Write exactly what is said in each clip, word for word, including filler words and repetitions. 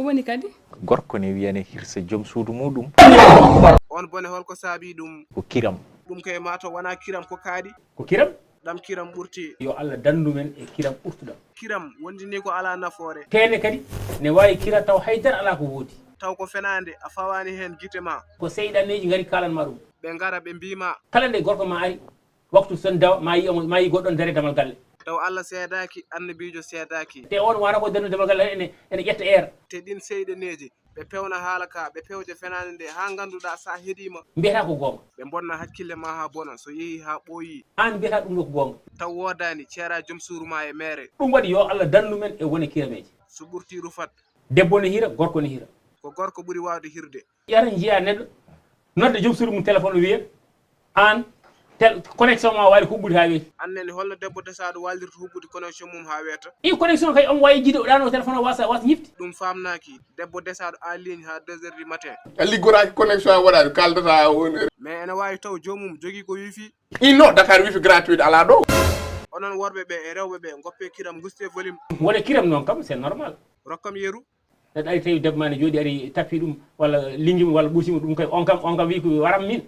Woni kadi? Gorko ne wiyane hirsa joom suudu muɗum. On bone holko saabi ɗum? Ko kiram. Ɗum kay mato wona kiram ko kaaɗi. Ko kiram? Ɗam kiram ɓurti. Yo Allah dandu men e kiram ɓurtuɗam. Kiram wondini ko ala nafoore. Tene kadi ne wawi kira taw haydara ala ko woodi. Taw ko fenaande a fawani heen gite ma. Ko seyɗanneji ngari kalanma ɗum. Ɓe ngara ɓe mbima. Kala nde gorko ma ari, waktu son dawa ma yi omo ma yi goɗɗon dare damal galle. Taw Allah seedaaki, annabiijo seedaaki. Te on wara ko dano damal galle ene ene ƴetta air. Te ɗin seyɗaneeji ɓe pewna haala ka, ɓe pewja fenaande nde haa ngannduɗaa so a heɗiima. Mbiyata ko goonga. Ɓe mbonna hakkille ma haa bona, so yehi haa ɓooyi. Aan mbiyata ɗum ɗo ko goonga. Taw woodaani, ceeraa jom suuru ma e meere. Ɗum waɗi yo Allah dandu men e wone kirameeje. So ɓurtii rufat. Debbo ne hira, gorko ne hira. Ko gorko ɓuri waawde hirde. Yata njiya neɗɗo nodda joom suudu mum téléphone o wiya aan tel connexion ma waali huɓɓude haa weeti. Annene holno debbo desaaɗo waalirta huɓɓude connexion mum haa weeta? I connexion kay omo wawi yiide o ɗano téléphone o wasa wasa ñifde. Ɗum faamnaaki. Debbo desaaɗo en ligne haa deux heures du matin. A liggoraaki connexion a waɗaani kaaldata on heure. Mais ene waawi taw joomum jogii ko wifi. Inno Dakar wifi gratuit alaa ɗo. Onon worɓe ɓe e rewɓe ɓe ngoppe kiram nguste volume. Wone kiram noon kam c'est normal. Rokkam yeru. Neɗɗo ari tawi debbo ma ne jooɗi ari tappi ɗum walla liŋgi mo walla ɓuuti mo ɗum kay on kam on kam wi ko waram min.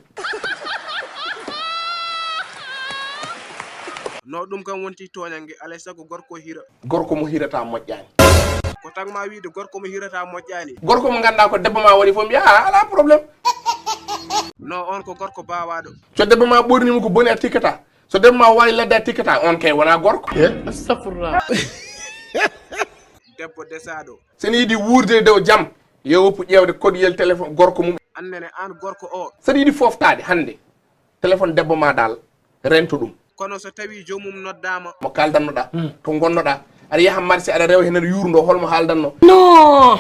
No ɗum kam wonti toñange alay sago gorko hira. Gorko mo hirata moƴƴani. Ko tagma wiide gorko mo hirata moƴƴani. Gorko mo ganda ko debbo ma waɗi fof mbiya a ala problème. No on ko gorko bawaɗo. So debbo ma ɓorni mo ko boni a tikkata. So debbo ma wawi ladde a tikkata on kay wona gorko. Astafurlah. Debbo desaɗo. Sene yiɗi wuurde e dow jam, yo woppu ƴeewde koɗiyel téléphone gorko mum. Annene aan gorko o. Sene yiɗi fooftaade hannde téléphone debbo ma dal rento ɗum. Kono so tawi joomum noddaama. Mo kaaldannoɗa, to ngonnoɗa, aɗa yaha marché aɗa rewa heen aɗa yuurndo holmo haaldanno. Non.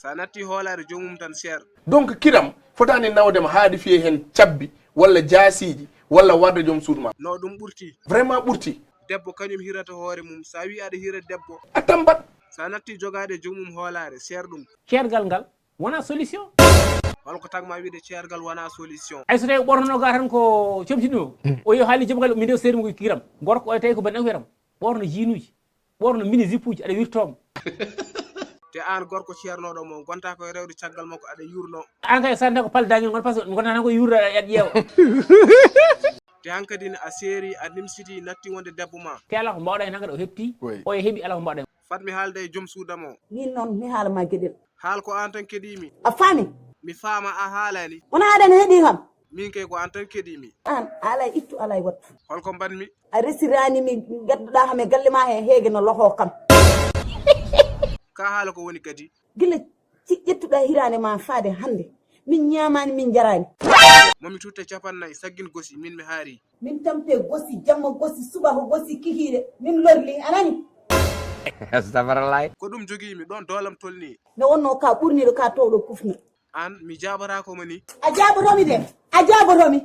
So a natti hoolaare joomum tan cher. Donc kiram fotaani nawde ma haa aɗa fiya heen cabbi walla jaasiiji walla warde joom suudu ma. No ɗum ɓurti. Vraiment ɓurti. Debbo kañum hirata hoore mum, so a wii aɗa hira debbo. A tambat. So a nattii jogaade e joomum hoolaare, seer ɗum. Ceergal ngal wonaa solution. Hol ko tagma wiide ceergal wonaa solution? Ay so tawi ɓornono ga tan ko comtino, o yo haali joom galle mi ndew seeri mo ko kiram. Gorko oya tawi ko banɗan ko yaram. Ɓorno jiinuuji, ɓorno mini zippuuji aɗa wirtooma. Te aan gorko ceernooɗo mo, gonta ko e rewde caggal makko aɗa yuurno. Aan kay santa ko paldaangel ngon par ce que gonta tan ko yuurda aɗa ƴeewa. Te hankadin a seeri a nimsiti natti wonde debbo ma. Te ala ko mbawɗa hen hankadi o hepti. Oya heɓi ala ko mbawɗa hen. Fat mi haalda e joom suudam o. Min noon mi haala ma geɗel. Haal ko aan tan keɗiimi. A faami? Mi faama a haalani. Wona aɗa ne heɗi kam? Min kay ko aan tan keɗiimi. Aan a alaa e ittu alaa e wattu. Holko mbaɗmi? A resiraani mi gadduɗaa kam e galle ma he heege no loho kam. Ka haala ko woni kadi? Gila ci ƴettuɗaa hiraande ma faade hannde, min ñaamaani, min njaraani. Momi tutte capannay, saggin gosi, min mi haari. Min tampe gosi, jamma gosi, subaho gosi, kikiiɗe, min lorli, a nani? Astafirallah. Ko ɗum jogiimi, ɗoon doolam tolnii. Nde wonnoo ka ɓurniiɗo ka toowɗo kufni. Aan, mi jaabataako ma nii. A jaabotomi de, a jaabotomi.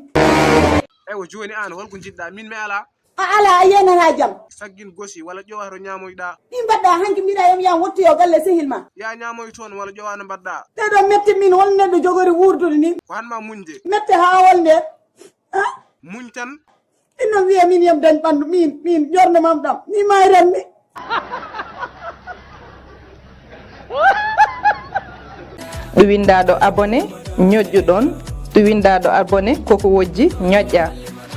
Eywa, jooni aan, hol ko njiɗ-ɗaa? Min mi alaa. A alaa a yeenataa jam. Saggin gosi walla ƴowa to ñaamoyɗaa. Ɗi mbaɗɗaa hanki mbiɗa yom yaa wottoyoo galle sehil maa. Yaa ñaamoy toon walla ƴowa no mbaɗɗaa. Ɗee ɗoo mette min hol neɗɗo jogori wuurdude nii. Ko han maa muñde. Mette haa hol nde? Ah? Muñ tan. Ɗin noon wiya min yom dañ ɓanndu min min ƴorno mam ɗam mi mayran mi. Ɗo winndaaɗo abonné ñoƴƴu ɗoon, ɗo winndaaɗo abonné koko wojji ñoƴƴaa.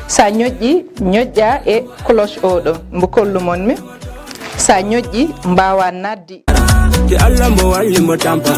So a ñoƴƴii ñoƴƴaa e cloche oo ɗo mbo kollu mon mi. So a ñoƴƴii mbaawaa naatde. Ki Allah mbo walli mbo tampa.